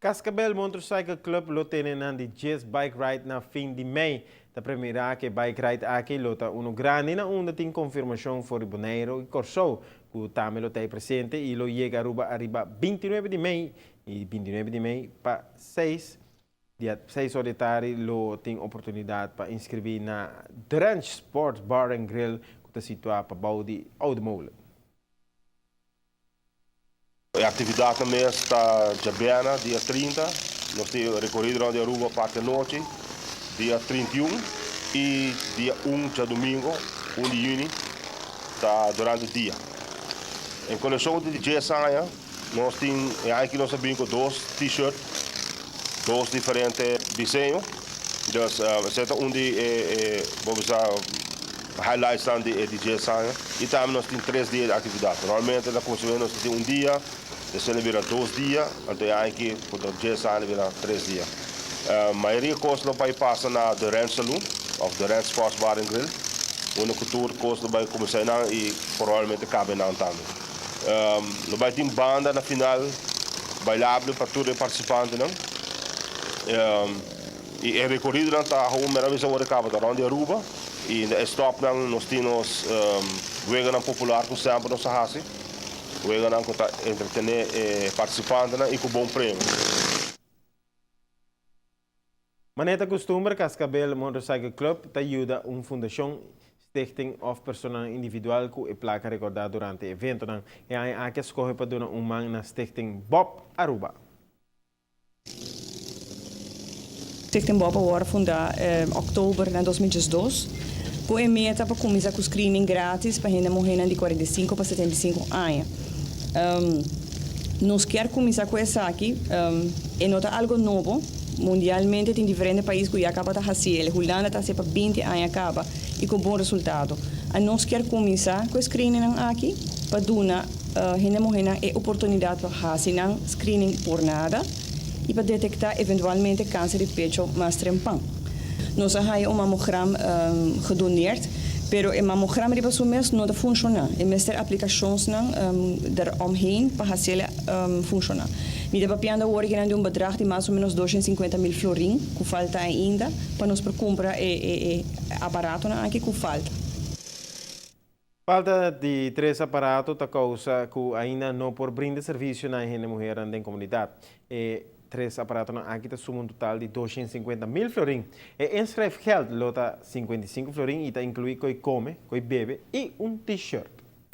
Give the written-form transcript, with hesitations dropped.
Cascabel Motorcycle Club lo tene nan di djes bike ride na fin di mei. Ta premira ku e bike ride aki lo ta unu grandi na unda tin konfirmashon for di Boneiru i Kòrsou ku tambe lo ta ei presente i lo yega Aruba ariba 29 di mei i 29 di mei pa 6 dia 6 or di tardi. Lo tin oportunidat pa inskribí na The Ranch Sports Bar and Grill ku ta situá pabou di Oude Molen. E aktividatnan mes ta djabièrnè dia 30, nos tin rekorido rònt di Aruba parti anochi, dia 31 i dia 1 djadumingu, 1 di yüni, ta durante dia. En konekshon ku di djes aña, nos tin e aña aki nos a bin ku dos T-shirt, dos diferente diseño. Dus esei ta un di e, bo bisa, highlightsnan di e di djes aña. I tambe nos tin tres dia di aktividat. Normalmente na kuminsamentu nos ta tin un dia, despues lo bira dos dia, anto e aña aki ku ta djes aña lo bira tres dia. Mayoria kos lo bai pasa na The Ranch Saloon òf The Ranch Sports Bar and Grill, unda ku tur kos lo bai kuminsá einan i probablemente kaba einan tambe. Lo bai tin banda na final bailable pa tur e partisipantenan. I e rekoridonan ta hopi mera bisa ora e kaba ta rònt di Aruba i na e stòpnan nos tin nos weganan popular ku semper nos ta hasi, weganan ku ta entretené e partisipantenan i ku bon premio. Manera ta kustumber, Cascabel Motorcycle Club ta yuda un fundashon, stichting òf personanan individual ku e plaka rekordá durante e eventonan. E aña aki a skohe pa duna un man na Stichting Bob Aruba. Stichting Bob a wòrdu fundá òktober na 2012 ku e meta pa kuminsá ku screening grátis pa hende muhénan di 45 pa 75 aña. Nos kier kuminsá ku esaki, e no ta algo nobo, mundialmente tin diferente pais ku ya kaba ta hasi el. Hulanda ta hasié pa 20 aña kaba i ku bon resultado. Anos kier kuminsá ku e screeningnan aki pa duna hende muhénan e oportunidat pa hasi nan screening por nada i pa detektá eventualmente kanser di pecho mas trempan. Nos a haya un mamogram gedoneerd, pero e mamogram riba su mes no ta funshoná. E mester aplikashonsnan der omheen pa hasiel funshoná. Mi ta papiando awor kinan di un bedrag di mas o menos 250 mil florin ku falta ainda pa nos por kumpra e aparatonan aki ku falta. Falta di tres aparato ta kousa ku ainda no por brinda servisio na e hende muhernan den komunidat. E tres aparatonan aki ta suma un total di 250 mil florin. E inschrijfgeld lo ta 55 florin i ta inkluí koi kome, koi bebe i un T-shirt.